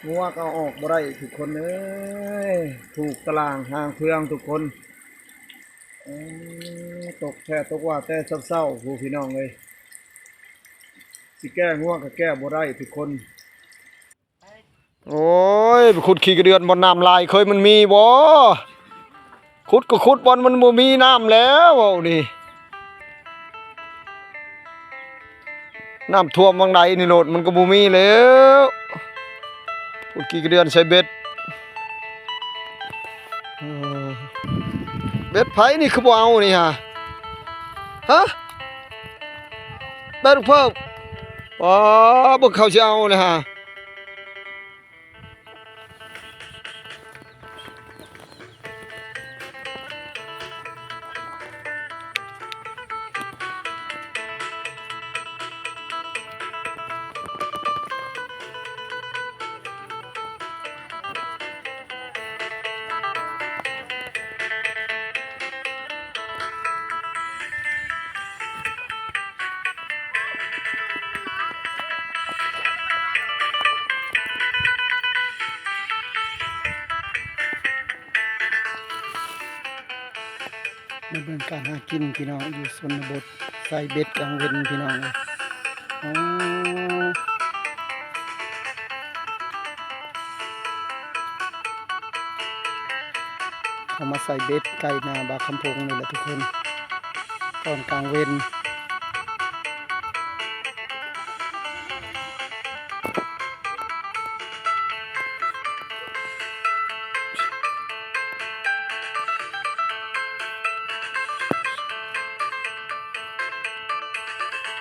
ງົວກໍເອົາອອກບໍ່ໄດ້ທຸກຄົນເອີຍ ຖືກຕະລາງຫາງເຄືອງທຸກຄົນ. ເອີ ຕົກແທ້ຕົກວ່າແຕ່ເຊົ້າໆ ຜູ້ພີ່ນ້ອງເອີຍ ຊິແກ້ງົວກໍແກ້ບໍ່ໄດ້ທຸກຄົນ. ໂອ້ຍ ໄປຂຸດຂີ້ກະເດືອນບ່ອນນ້ຳຫຼາຍ ເຄີຍມັນມີບໍ່? ຂຸດກໍຂຸດບ່ອນມັນບໍ່ມີນ້ຳແລ້ວ ເວົ້ານີ້ ນ້ຳຖ້ວມຫວ່າງໃດນີ້ໂລດ ມັນກໍບໍ່ມີແລ້ວ. ຂຸດຂີ້ກະເດືອນໃສ່ເບັດ ເອີ ເບັດໃຜນີ້ຄືບໍ່ເອົານີ້ຫາ? ຮະ? ເບັດເພີ່ມ ອໍ ເບິ່ງເຂົາຊິເອົາແລ້ວຫາ. ມາເບິ່ງການຫາກິນພີ່ນ້ອງ ຢູ່ຊົນນະບົດ ໃສ່ເບັດກາງເວັນພີ່ນ້ອງ. ອໍ ເຮົາມາໃສ່ເບັດໃກ້ໜ້າບ່າວຄຳພົງນີ້ແຫຼະທຸກຄົນ ຕອນກາງເວັນ.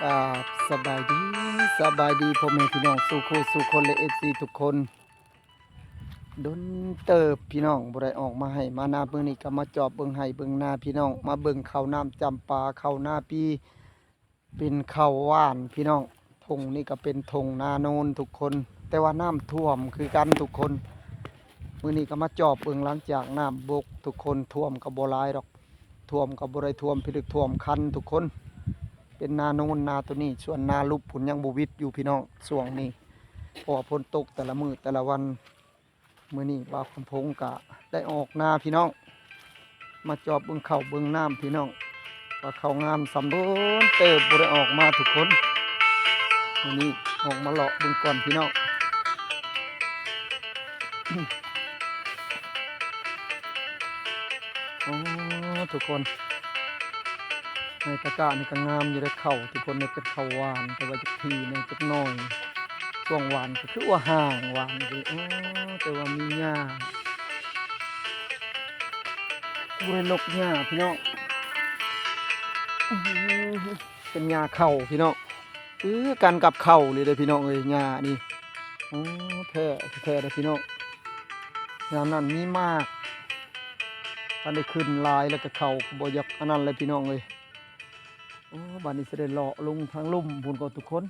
ກາບສະບາຍດີ ສະບາຍດີພໍ່ແມ່ພີ່ນ້ອງສູ່ຄູ່ສູ່ຄົນ ແລະ ເອັຟຊີທຸກຄົນ. ດົນເຕີບພີ່ນ້ອງບໍ່ໄດ້ອອກມາໄຮ່ມານາ ມື້ນີ້ກໍມາຈອບເບິ່ງໄຮ່ເບິ່ງນາພີ່ນ້ອງ ມາເບິ່ງເຂົ້ານ້ຳຈຳປາ ເຂົ້ານາປີ ເປັນເຂົ້າຫວານພີ່ນ້ອງ. ທົ່ງນີ້ກໍເປັນທົ່ງນາໂນນທຸກຄົນ ແຕ່ວ່ານ້ຳຖ້ວມຄືກັນທຸກຄົນ. ມື້ນີ້ກໍມາຈອບເບິ່ງ ຫຼັງຈາກນ້ຳບົກທຸກຄົນ ຖ້ວມກໍບໍ່ຫຼາຍດອກ ຖ້ວມກໍບໍ່ໄດ້ຖ້ວມພິລຶກ ຖ້ວມຄັນທຸກຄົນ. ເປັນນາໂນນນາໂຕນີ້ ສ່ວນນາຫຼຸບພຸ້ນຍັງບໍ່ຫວິດຢູ່ພີ່ນ້ອງ ຊ່ວງນີ້ ເພາະວ່າຝົນຕົກແຕ່ລະມື້ແຕ່ລະວັນ. ມື້ນີ້ບ່າວຄຳພົງກະໄດ້ອອກນາພີ່ນ້ອງ ມາຈອບເບິ່ງເຂົ້າເບິ່ງນ້ຳພີ່ນ້ອງ ວ່າເຂົ້າງາມສ່ຳໃດ. ດົນເຕີບບໍ່ໄດ້ອອກມາທຸກຄົນ ມື້ນີ້ອອກມາເລາະເບິ່ງກ່ອນພີ່ນ້ອງ. ອໍ ທຸກຄົນ ໃນຕະກະນີ້ກໍງາມຢູ່ເດ້ ເຂົ້າທຸກຄົນ ເປັນເຂົ້າຫວານ ແຕ່ວ່າຈະພີແດ່ຈັກໜ້ອຍ. ຊ່ວງຫວ່ານກໍຄືວ່າຫ່າງຫວ່ານເດ້. ອໍ ແຕ່ວ່າມີຫຍ້າ ບໍ່ໄດ້ລົກຫຍ້າພີ່ນ້ອງ ເປັນຫຍ້າເຂົ້າພີ່ນ້ອງ ຄືກັນກັບເຂົ້າເລີຍເດ້ພີ່ນ້ອງເອີຍ ຫຍ້ານີ້. ອໍ ແທ້ ແທ້ເດ້ພີ່ນ້ອງ ຍາມນັ້ນມີໝາກ ຄັນໄດ້ຂຶ້ນຫຼາຍແລ້ວກໍເຂົ້າບໍ່ຢາກອັນນັ້ນແຫຼະພີ່ນ້ອງເອີຍ. ໂອ້ ບາດນີ້ຊິໄດ້ເລາະລົງທາງລຸ່ມພຸ້ນກ່ອນທຸກຄົນ.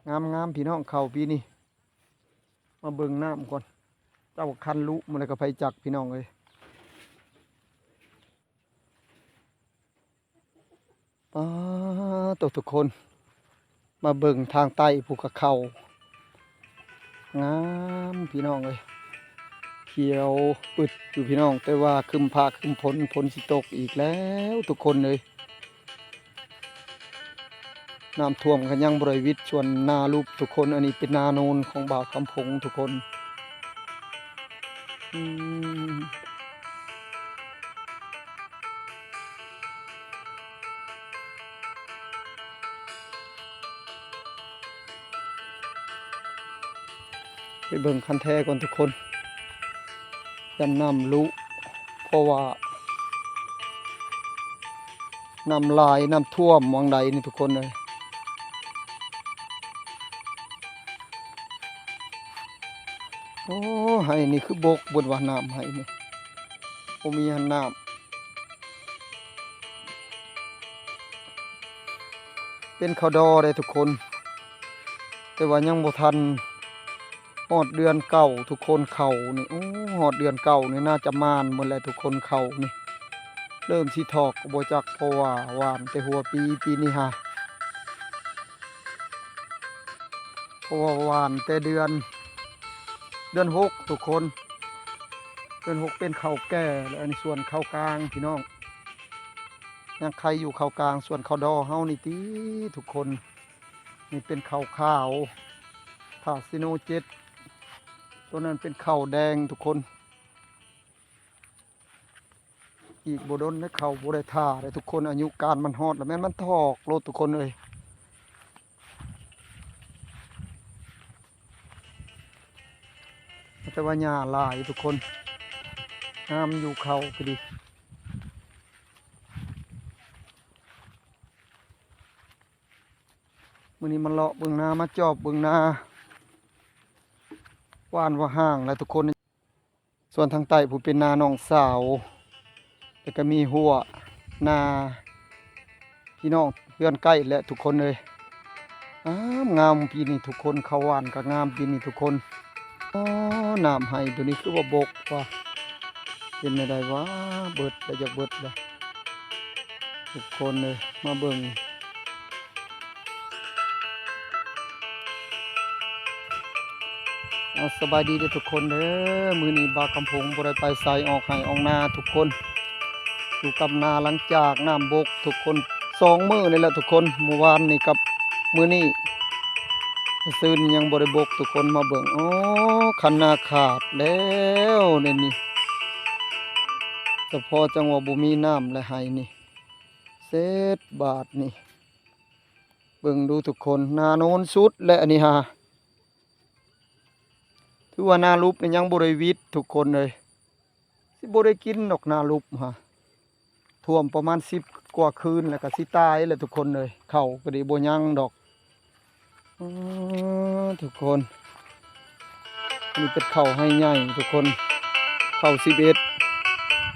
ງາມໆ ພີ່ນ້ອງ ເຂົ້າປີນີ້ ມາເບິ່ງນ້ຳກ່ອນ ເຈົ້າຄັນລຸມາແລ້ວກໍໄປຈັກພີ່ນ້ອງເອີຍ. ປາໂຕ ທຸກຄົນ ມາເບິ່ງທາງໃຕ້ພູເຂົາ ງາມພີ່ນ້ອງເອີຍ ຂຽວປຶດຢູ່ພີ່ນ້ອງ ແຕ່ວ່າຄຶມຟ້າຄຶມຝົນ ຝົນຊິຕົກອີກແລ້ວທຸກຄົນເອີຍ. ນ້ຳຖ້ວມກໍຍັງບໍ່ໄດ້ຫວິດ ສ່ວນນາຫຼຸບທຸກຄົນ ອັນນີ້ເປັນນາໂນນຂອງບ່າວຄຳພົງທຸກຄົນ. ອືມ ໄປເບິ່ງຄັນແທ້ກ່ອນທຸກຄົນ ຢ້ານນ້ຳລຸ ເພາະວ່ານ້ຳຫຼາຍ ນ້ຳຖ້ວມຫວ່າງໃດນີ້ທຸກຄົນເອີຍ. ໂອ້ ໄຮ່ນີ້ຄືບົກເບິດວ່າ ນ້ຳໄຮ່ນີ້ ບໍ່ມີຫັ້ນນ້ຳ. ເປັນເຂົ້າດໍເດ້ທຸກຄົນ ແຕ່ວ່າຍັງບໍ່ທັນຮອດເດືອນເກົ້າທຸກຄົນ ເຂົ້ານີ້. ໂອ້ ຮອດເດືອນເກົ້ານີ້ໜ້າຈະໝານໝົດແລ້ວທຸກຄົນ ເຂົ້ານີ້ ເລີ່ມຊິຖອກກໍບໍ່ຈັກ ເພາະວ່າຫວ່ານແຕ່ຫົວປີ ປີນີ້ຫາ ເ ເພາະວ່າຫວ່ານແຕ່ເດືອນ ເດືອນຫົກທຸກຄົນ ເດືອນຫົກເປັນເຂົ້າແກ່ ແລະ ອັນນີ້ສວນເຂົ້າກາງພີ່ນ້ອງ ຍັງໄຄຢູ່ເຂົ້າກາງ ສວນເຂົ້າດໍເຮົານີ້ຕິທຸກຄົນ. ນີ້ເປັນເຂົ້າຂາວ ພາຊິໂນເຈັດ ໂຕນັ້ນເປັນເຂົ້າແດງທຸກຄົນ. ອີກບໍ່ດົນເດ້ ເຂົ້າບໍ່ໄດ້ທ່າເດ້ທຸກຄົນ ອາຍຸການມັນຮອດແລ້ວ ແມ່ນມັນຖອກໂລດທຸກຄົນເອີຍ. ແຕ່ວ່າຫຍ້າຫຼາຍທຸກຄົນ ງາມຢູ່ເຂົ້າກໍດີ. ມື້ນີ້ມາເລາະເບິ່ງນາ ມາຈອບເບິ່ງນາ ຫວ່ານວ່າຫ່າງແລ້ວທຸກຄົນ. ສ່ວນທາງໃຕ້ພຸ້ນເປັນນານ້ອງສາວ ແລ້ວກໍມີຮົ້ວນາພີ່ນ້ອງເຮືອນໃກ້ແຫຼະທຸກຄົນເອີຍ. ງາມໆ ປີນີ້ທຸກຄົນ ເຂົ້າຫວ່ານກໍງາມປີນີ້ທຸກຄົນ. ອໍ ນ້ຳໄຮ່ໂຕນີ້ຄືວ່າບົກວ່າ ເປັນແນວໃດວະ ເບິດແລ້ວ ຢາກເບິດແລ້ວ ທຸກຄົນເອີຍ ມາເບິ່ງ. ເອົາ ສະບາຍດີເດີທຸກຄົນເດີ ມື້ນີ້ບ່າວຄຳພົງບໍ່ໄດ້ໄປໃສ ອອກໄຮ່ອອກນາທຸກຄົນ ຢູ່ກັບນາ ຫຼັງຈາກນ້ຳບົກທຸກຄົນ ສອງມື້ນີ້ແຫຼະທຸກຄົນ ມື້ວານນີ້ກັບມື້ນີ້ ມື້ຊືນນີ້ຍັງບໍ່ໄດ້ບົກທຸກຄົນ ມາເບິ່ງ ໂອ້ ຄັນນາຂາດແລ້ວເດນີ້ ສະເພາະຈັ່ງວ່າບໍ່ມີນ້ຳແລະໄຮ່ນີ້ ເສັດບາດນີ້. ເບິ່ງດູທຸກຄົນ ນາໂນນສຸດແຫຼະ ອັນນີ້ຫາ ຖືວ່ານາຫຼຸບນີ້ຍັງບໍ່ໄດ້ຫວິດທຸກຄົນເອີຍ ຊິບໍ່ໄດ້ກິນດອກນາຫຼຸບຫາ ຖ້ວມປະມານສິບກວ່າຄືນ ແລ້ວກໍຊິຕາຍແຫຼະທຸກຄົນເອີຍ ເຂົ້າກໍດີບໍ່ຍັງດອກ. ອໍ ທຸກຄົນ ນີ້ເປັນເຂົ້າໄຮ່ໃຫຍ່ທຸກຄົນ ເຂົ້າສິບເອັດ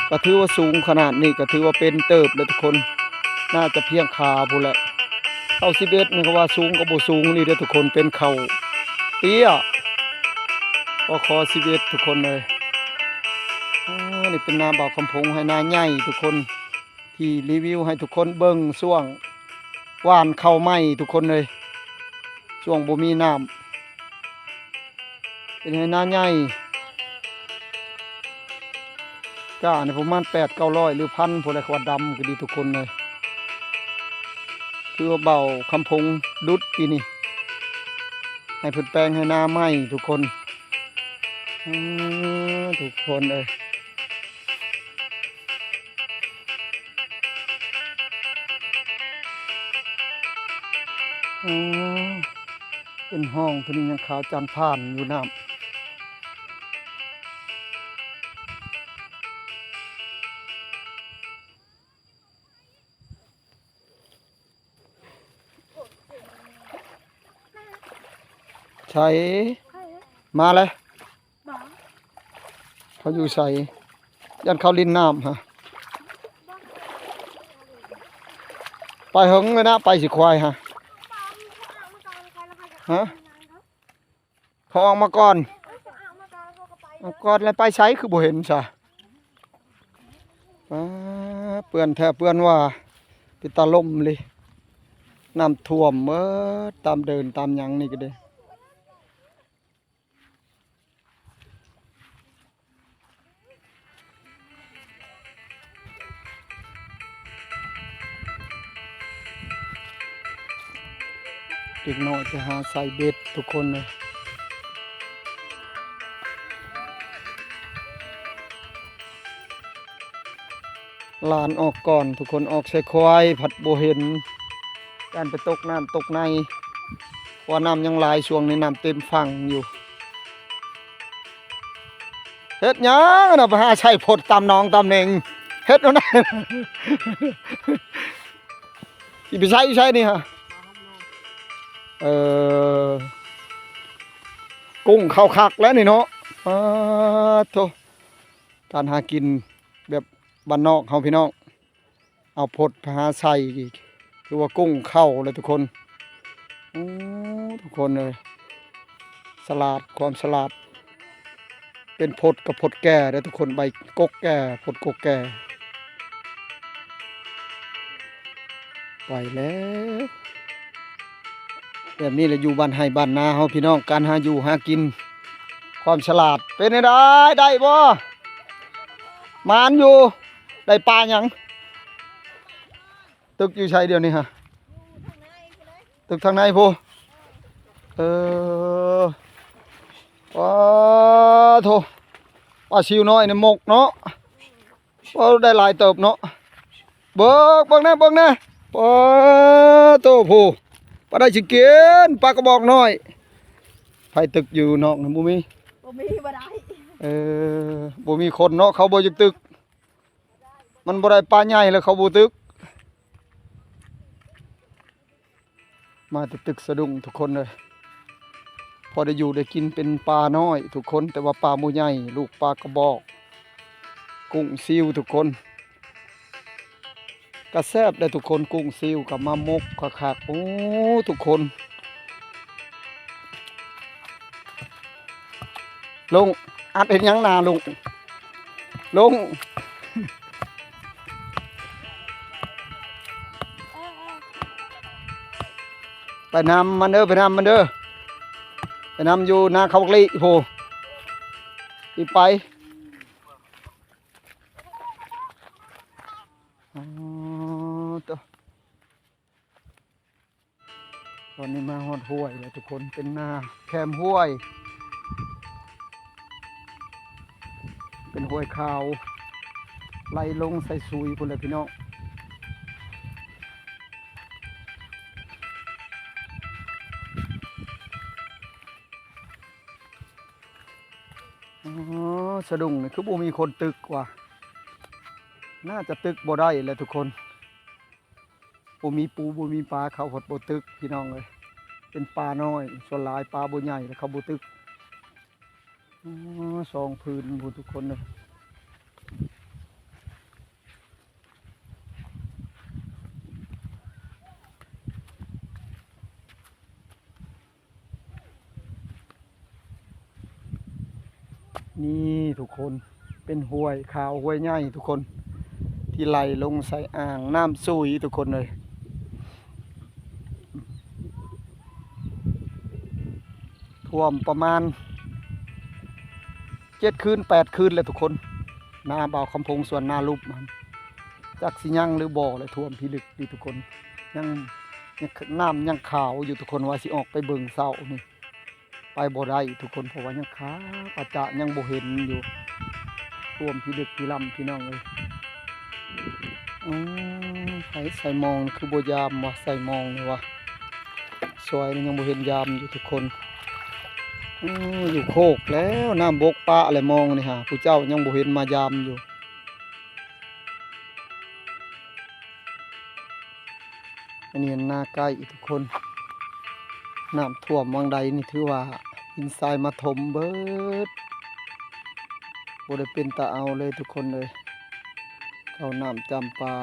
ກໍຖືວ່າສູງຂະໜາດນີ້ ກໍຖືວ່າເປັນເຕີບແລ້ວທຸກຄົນ ໜ້າຈະພຽງຂາພຸ້ນແຫຼະ. ເຂົ້າສິບເອັດນີ້ກໍວ່າສູງກໍບໍ່ສູງນີ້ເດີທຸກຄົນ ເປັນເຂົ້າເຕ້ຍ ກໍຂໍສິບເອັດທຸກຄົນເອີຍ. ອໍ ນີ້ເປັນນາບ່າວຄຳພົງ ໄຮ່ນາໃຫຍ່ທຸກຄົນ ທີ່ຣີວິວໃຫ້ທຸກຄົນເບິ່ງຊ່ວງຫວ່ານເຂົ້າໃໝ່ທຸກຄົນເອີຍ ຊ່ວງບໍ່ມີນ້ຳ ເປັນໄຮ່ນາໃຫຍ່ ກ້ານີ້ປະມານແປດເກົ້າຮ້ອຍ ຫຼື ພັນພຸ້ນແຫຼະ ເຂົາວ່າດຳກໍດີທຸກຄົນເອີຍ. ຄືວ່າບ່າວຄຳພົງດຸດປີນີ້ ໃຫ້ເພິ່ນແປງໄຮ່ນາໃໝ່ທຸກຄົນ. ອໍ ທຸກຄົນເອີຍ ອໍ ເປັນຮ່ອງໂຕນີ້ຍັງຂາວຈານຜ່ານຢູ່ນ້ຳ. ໃສ ມາແລ້ວ ເຂົາຢູ່ໃສ ຢ້ານເຂົາຫຼິ້ນນ້ຳຫະ ໄປເຫິງແລ້ວນະ ໄປຊິຄວາຍຫະ ຮະ ເຂົາອອກມາກ່ອນ ເອົາກ່ອນແລ້ວໄປໃສ ຄືບໍ່ເຫັນຊະ ປາ ເປື້ອນແທ້ເປື້ອນວ່າ ເປັນຕາລົມເລີຍ ນ້ຳຖ້ວມເໝິດ ຕາມເດີ່ນຕາມຫຍັງນີ້ກໍເດ້. ເດັກນ້ອຍໄປຫາໃສ່ເບັດທຸກຄົນເລີຍ. ຫຼານອອກກ່ອນທຸກຄົນ ອອກໃສ່ຄວາຍພັດບໍ່ເຫັນ ຢ້ານໄປຕົກນ້ຳຕົກໃນ ເພາະວ່ານ້ຳຍັງຫຼາຍ ຊ່ວງນີ້ນ້ຳເຕັມຝັ່ງຢູ່. ເຮັດຫຍັງນະ ໄປຫາໃສ່ພົດຕາມໜອງຕາມເໜັງ ເຮັດແນວນັ້ນ ຊິໄປໃສ່ຢູ່ໃສນີ້ຫະ? ເອີ ກຸ້ງເຂົ້າຄັກແລ້ວນີ້ເນາະ ປາໂທ້ ການຫາກິນແບບບ້ານນອກເຮົາພີ່ນ້ອງ. ເອົາພົດໄປຫາໃສ່ອີກ ຖືວ່າກຸ້ງເຂົ້າແລ້ວທຸກຄົນ. ໂອ້ ທຸກຄົນເອີຍ ສະຫຼາດ ຄວາມສະຫຼາດ ເປັນພົດກັບພົດແກ່ເດີທຸກຄົນ ໃບກົກແກ່ ພົດກົກແກ່. ໄປແລ້ວ ແບບນີ້ແຫຼະ ຢູ່ບ້ານໄຮ່ບ້ານນາເຮົາ ພີ່ນ້ອງ ການຫາຢູ່ຫາກິນ ຄວາມສະຫຼາດ ເປັນແນວໃດ ໄດ້ບໍ່? ໝານຢູ່ ໄດ້ປາຫຍັງ? ຕຶກຢູ່ໃສດຽວນີ້ຮະ? ຕຶກທາງໃນພຸ້ນ. ເອີ ປາໂທ້ ປາຊິວນ້ອຍນີ້ມົກເນາະ. ໂອ້ ໄດ້ຫຼາຍເຕີບເນາະ. ເບິ່ງ ເບິ່ງແດ່ ເບິ່ງແດ່. ປາໂທ້ ຜູ້ ປາໄດ້ຊິກິນ ປາກະບອກນ້ອຍ. ໃຜຕຶກຢູ່ນອກນັ້ນ ບໍ່ມີ? ບໍ່ມີ ບໍ່ໄດ້. ເອີ ບໍ່ມີຄົນເນາະ ເຂົາບໍ່ຢາກຕຶກ. ມັນບໍ່ໄດ້ປາໃຫຍ່ແລ້ວເຂົາບໍ່ຕຶກ. ມາແຕ່ຕຶກສະດຸ້ງທຸກຄົນເອີຍ. ພໍໄດ້ຢູ່ໄດ້ກິນ ເປັນປານ້ອຍທຸກຄົນ ແຕ່ວ່າປາບໍ່ໃຫຍ່ ລູກປາກະບອກ ກຸ້ງຊິວທຸກຄົນ. ກະແຊບໄດ໋ທຸກຄົນ ກຸ້ງຊິວກະມາໝົກຄັກໆ. ໂອ້ ທຸກຄົນ ລຸງ ອັດເຮັດຫຍັງນາລຸງ? ລຸງ ໄປນຳມັນເດີ ໄປນຳມັນເດີ ໄປນຳຢູ່ນາເຂົາບັກລີ້ພຸ້ນ ອີກໄປ. ອໍ ໂຕ ຕອນນີ້ມາຮອດຫ້ວຍແລ້ວທຸກຄົນ ເປັນນາແຄມຫ້ວຍ ເປັນຫ້ວຍຂາວ ໄຫຼລົງໃສ່ຊຸຍພຸ້ນແຫຼະພີ່ນ້ອງ. ອໍ ສະດຸ້ງນີ້ຄືບໍ່ມີຄົນຕຶກຫວາ? ໜ້າຈະຕຶກບໍ່ໄດ້ແຫຼະທຸກຄົນ. ບໍ່ມີປູບໍ່ມີປາ ເຂົາພັດບໍ່ຕຶກພີ່ນ້ອງເອີຍ. ເປັນປານ້ອຍ ສ່ວນຫຼາຍປາບໍ່ໃຫຍ່ ແລ້ວເຂົາບໍ່ຕຶກ. ອໍ ສອງຜືນພຸ້ນທຸກຄົນເອີຍ. ນີ້ທຸກຄົນ ເປັນຫ້ວຍຂາວຫ້ວຍໃຫຍ່ທຸກຄົນ ທີ່ໄຫຼລົງໃສ່ອ່າງນ້ຳຊຸຍທຸກຄົນເອີຍ. ຖ້ວມປະມານເຈັດຄືນແປດຄືນແລ້ວທຸກຄົນ. ນາບ່າວຄຳພົງ ສວນນາລຸບຫັ້ນ ຈັກຊິຍັງຫຼືບໍ່ແຫຼະ ຖ້ວມພິລຶກນີ້ທຸກຄົນ. ຍັງ ຍັງ ນ້ຳຍັງຂາວຢູ່ທຸກຄົນ ວ່າຊິອອກໄປເບິ່ງເຊົ້ານີ້ ໄປບໍ່ໄດ້ທຸກຄົນ ເພາະວ່າຍັງຄາປະຈະ ຍັງບໍ່ເຫັນຢູ່ ຖ້ວມພິລຶກພິລຳພີ່ນ້ອງເອີຍ. ອືມ ໃສ ໃສມອງຄືບໍ່ຍາມວະ ໃສມອງນີ້ວະ ຊອຍນີ້ຍັງບໍ່ເຫັນຍາມຢູ່ທຸກຄົນ. ອືມ ຢູ່ໂຄກແລ້ວ ນ້ຳບົກປະແລ້ວມອງນີ້ຫາ ຜູ້ເຈົ້າຍັງບໍ່ເຫັນມາຍາມຢູ່. ອັນນີ້ນາໄກ່ທຸກຄົນ ນ້ຳຖ້ວມຫວ່າງໃດນີ້ຖືວ່າຫີນຊາຍມາຖົມເບີດ ບໍ່ໄດ້ເປັນຕາເອົາເລີຍທຸກຄົນເອີຍ. ເຂົ້ານ້ຳຈຳປາ.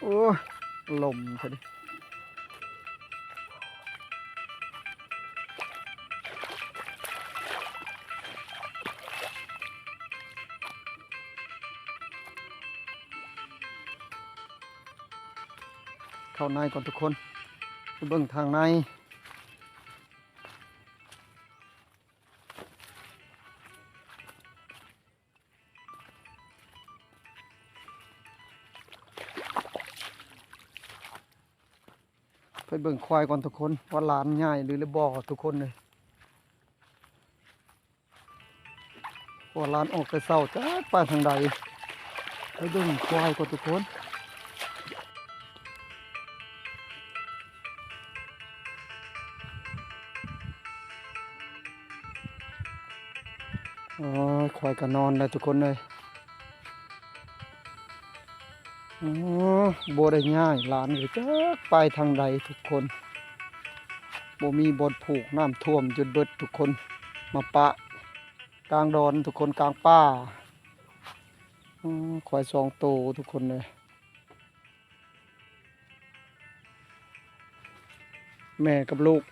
ໂອ້ຍ ລົມຊະເດ. ເຂົ້າໃນກ່ອນທຸກຄົນ ໄປເບິ່ງທາງໃນ. ໄປເບິ່ງຄວາຍກ່ອນທຸກຄົນ ວ່າຫຼານໃຫຍ່ຫຼື ຫຼືບໍ່ທຸກຄົນເລີຍ. ເພາະວ່າຫຼານອອກແຕ່ເຊົ້າ ຈັກໄປທາງໃດ. ໄປເບິ່ງຄວາຍກ່ອນທຸກຄົນ. ໂອ້ຍ ຄວາຍກໍນອນແລ້ວທຸກຄົນເອີຍ. ໂອ້ ບໍ່ໄດ້ຍ້າຍ ຫຼານກໍຈັກໄປທາງໃດທຸກຄົນ. ບໍ່ມີບ່ອນຜູກ ນ້ຳຖ້ວມຈົນເບິດທຸກຄົນ ມາປະກາງດອນທຸກຄົນ ກາງປ່າ. ໂອ້ ຄວາຍສອງໂຕທຸກຄົນເອີຍ. ແມ່ກັບລູກ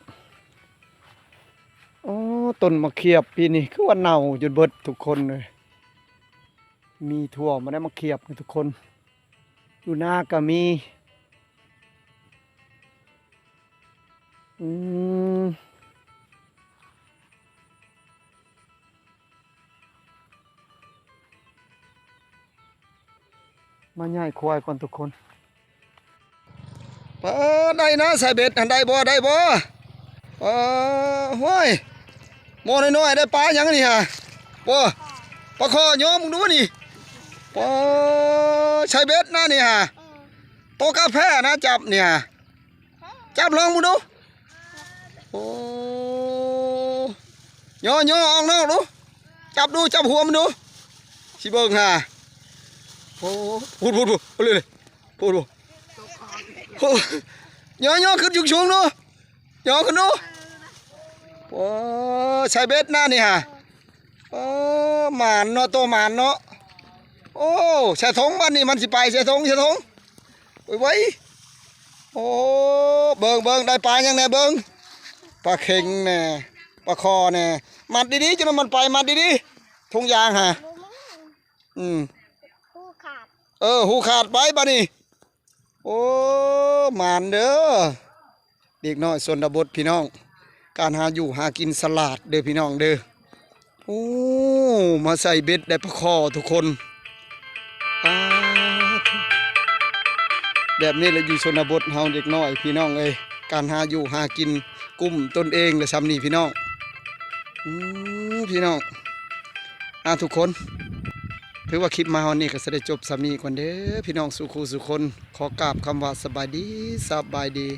ຕົ້ນໝາກຂຽບປີນີ້ຄືວ່າເນົ່າຈົນເບິດທຸກຄົນເອີຍ. ມີທົ່ວມາໄດ້ໝາກຂຽບນີ້ທຸກຄົນ. ຢູ່ນາກໍມີ. ອືມ. ມາຍ້າຍຄວາຍກ່ອນທຸກຄົນ. ປາ ໄດ້ນະ ສາຍເບັດຫັ້ນ ໄດ້ບໍ່ ໄດ້ບໍ່? ປາ ໂອ້ຍ ໝໍ້ນ້ອຍໆ ໄດ້ປາຫຍັງນີ້ຫາ? ບໍ່ ປາຄໍ່ ຍໍເບິ່ງດູນີ້. ປາ ສາຍເບັດນະນີ້ຫາ. ໂຕກາແຟນະ ຈັບນີ້ຫາ. ຈັບລອງເບິ່ງດູ. ໂອ້ ຍໍໆ ອອກນອກດູ. ຈັບດູ ຈັບຫົວມັນດູ ຊິເບິ່ງຫາ. ໂອ້ ພຸ້ນໆໆ ເອົາເລີຍໆ ພຸ້ນໆ. ໂອ້ ຍໍໆ ຂຶ້ນສູງໆດູ ຍໍຂຶ້ນດູ. ໂອ້ ສາຍເບັດນະນີ້ຫາ. ເອີ ໝານເນາະ ໂຕໝານເນາະ. ໂອ້ ໃສ່ຖົງ ບັດນີ້ມັນຊິໄປໃສ່ຖົງ ໃສ່ຖົງ. ໄວໆ. ໂອ້ ເບິ່ງໆ ໄດ້ປາຫຍັງແດ່ເບິ່ງ. ປາເຂັງແດ່ ປາຄໍ່ແດ່. ມັດດີໆ ຈັ່ງນັ້ນມັນໄປ ມັດດີໆ ຖົງຢາງຫາ. ອືມ ຫູຂາດ ເອີ ຫູຂາດໄປບັດນີ້. ໂອ້ ໝານເດີ ເດັກນ້ອຍຊົນນະບົດພີ່ນ້ອງ. ການຫາຢູ່ຫາກິນສະຫຼາດເດີພີ່ນ້ອງເດີ. ໂອ້ ມາໃສ່ເບັດໄດ້ປາຄໍ່ທຸກຄົນ. ປາ ແບບນີ້ແຫຼະຢູ່ຊົນນະບົດເຮົາເດັກນ້ອຍພີ່ນ້ອງເອີຍ. ການຫາຢູ່ຫາກິນກຸ້ມຕົນເອງລະຊ່ຳນີ້ພີ່ນ້ອງ. ອືມ ພີ່ນ້ອງ ອ່າ ທຸກຄົນ ຖືວ່າຄລິບມາຮອດນີ້ກໍຊິໄດ້ຈົບຊ່ຳນີ້ກ່ອນເດີພີ່ນ້ອງສູ່ຄູ່ສູ່ຄົນ. ຂໍກາບຄຳວ່າສະບາຍດີ ສະບາຍດີ.